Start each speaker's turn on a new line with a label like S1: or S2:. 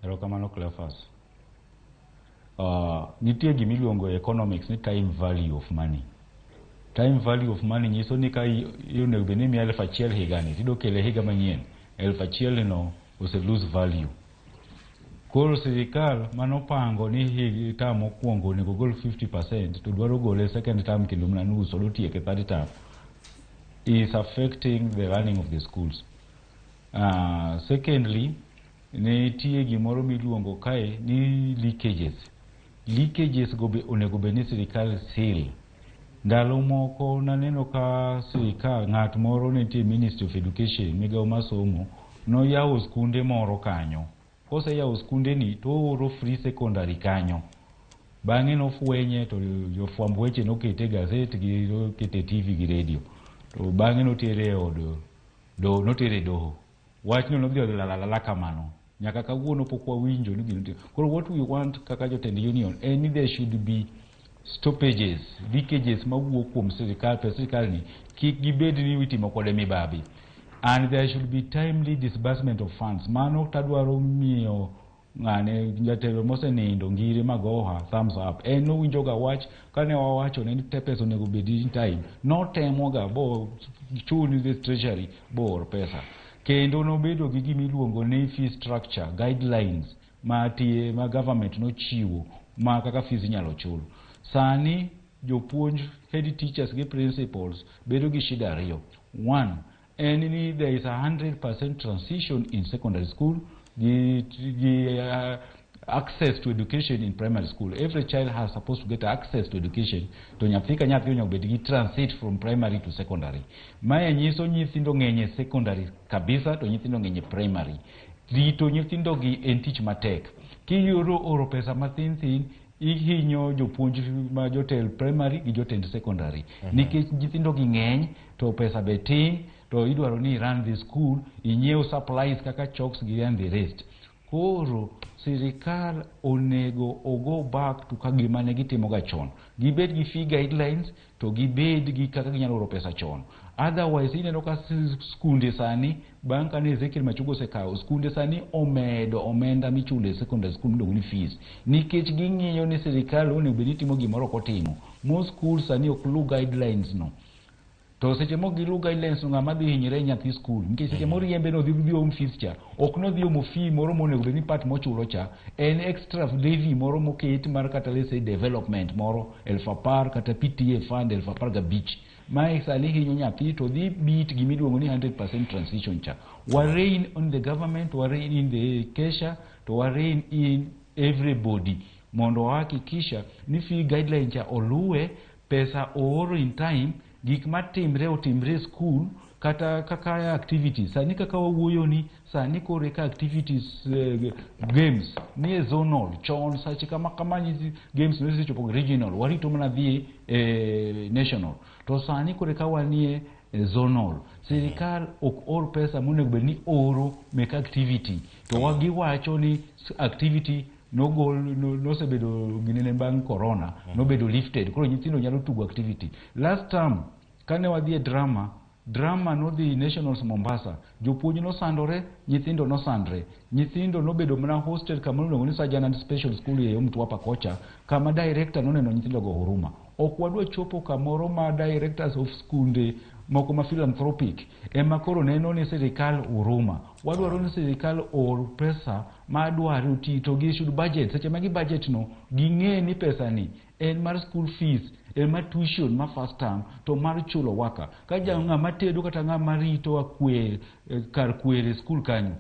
S1: Erokamano, Cleophas. Nitie gimiluongo e economics ni time value of money. Time value of money nyiso ni ka onego bed ni imiya 1000 higani, tidok kele higa manyien, 1000 no ose lose value. Koro sirikal manopango ni term mokwongo onego gol 50% to dwaro gole second term kendo mana nus odotieke third term is affecting the running of the schools. Secondly, nitie gimoro miluongo kae ni leakages. Leakages go be onego bed ni sirikal seal. Ndalo moko naneno ka sirikal, ng'at moro ne nitie Ministry of Education, migawo mar somo, noyawo skunde moro kanyo. Koseyawo skunde ni to ooro free secondary kanyo. Bang'e nofwenye to jofwamb weche nokete e gazet gi nokete e TV gi radio. To bang'e notere e od do notere e doho. Wachno nodhi olalala kamano. Nyaka kawuono pok wawinjo ni gino nitie. Koro what we want kaka jotend union en ni there should be stoppages, leakages mawuok kuom sirikal, pes sirikal ni kik gibed ni itimo kode mibabi. And there should be timely disbursement of funds. Mano tadwaro miyo ng'ane jatelo mosenindo Ngire Magoha thumbs up. En nowinjo ga wach kane wawacho ne ni te pesa onego bed in time. Notemo ga bo chuni the treasury bo or pesa. Kendo nobedo gi gimiluongo ni fee structure guidelines ma tie ma government nochiwo ma kaka fees inyalo chul. Sani jopuonj, head teachers gi principals bedo gi shida ariyo. One, en ni there is a 100% transition in secondary school gi access to education in primary school. Every child has supposed to get access to education. To nyathi ka nyathi onego bed gi transit from primary to secondary. Mae nyiso nyithindo ng'eny e secondary kabisa to nyithindo ng'eny e primary. Rito nyithindo gi en tich matek. Kiyudo oro pesa mathin thin, ihinyo jopuonj ma jotend primary gi jotend secondary. Nikech nyithindo gi ng'eny to pesa be tin to idwaro ni run the school, inyiew supplies kaka chalks gi and the rest. Koro sirikal onego ogo back to ka gima ne gitimo ga chon. Gibed gi fee guidelines to gibed gi kaka ginyalo oro pesa chon. Otherwise ineno ka skunde sani bang' kane Ezekiel Machogu osekawo skunde sani omedo omenda michulo e secondary school miluongo ni fees nikech ging'iyo ni sirikal onego bed ni timo gimoro ok otimo. Most schools sani ok luw guidelines no. To seche mok giluw guidelines no, ng'ama dhi hinyre en nyathi skul nikech seche moriembe no dhi om fees cha ok nodhi omo fee moro monego bed ni part mochulo cha en extra levy moro moket mar kata let's say development moro 10,000 kata PTA fund 15,000. Mae sani hinyo nyathi to dhi beat gimiluongo ni 100% transition cha. Wa rein on the government, wa rein in the KESSHA, to wa rein in everybody mondo wahakikisha ni fee guideline cha oluwe, pesa ooro in time, gik matimre otimre e school kata kaka activities. Sani kaka wawuoyo ni sani koro eka activities, games ni e zonal. Chon sache kama kama games nosechopo regional, warito mana dhi e national, to sani koro eka wanie e zonal. Sirikal ok or pesa monego bed ni oro mek activity to giwacho ni activity nogol nosebedo ginene bang' corona nobedo lifted, koro nyithindo nyalo tugo activity. Last term kane wadhi e drama, drama nodhi nationals Mombasa, jopuonj nosandore, nyithindo nosandre, nyithindo nobedo mana hostel kama iluongo ni Sajanand Special School e yo Mtwapa kocha, kama director noneno nyithindo go huruma. Ok wadwa chopo kamoro ma directors of skunde moko ma philanthropic ema koro neno ni sirikal huruma. Wadwaro ni sirikal or pesa ma dwaro ti to gi should budget. Seche ma gi budget no, ging'e ni pesa ni en mar school fees, en mar tuition ma first term to mar chulo waka ka ja ng'ama tedo kata ng'ama rito akwe kar kwer e school kanyo.